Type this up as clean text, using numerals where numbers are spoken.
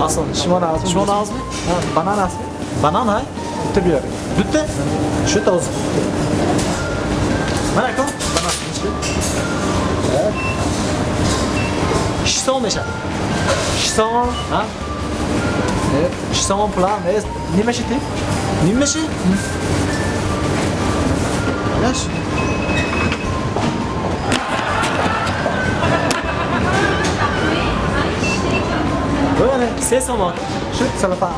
Асло. Шумо нағзmi? Шумо нағзmi? Ha, banan hastmi? Banan ha? Bitta bering. Bitta? Shu yerda o'zi. Mana aka, banan. 6 сом мешавад. 6 сомон? Ha? 6 сомон пулам нест. Nima shiti? Nimmashi? Yash. Böyle 3 сом aka. Shu salafan.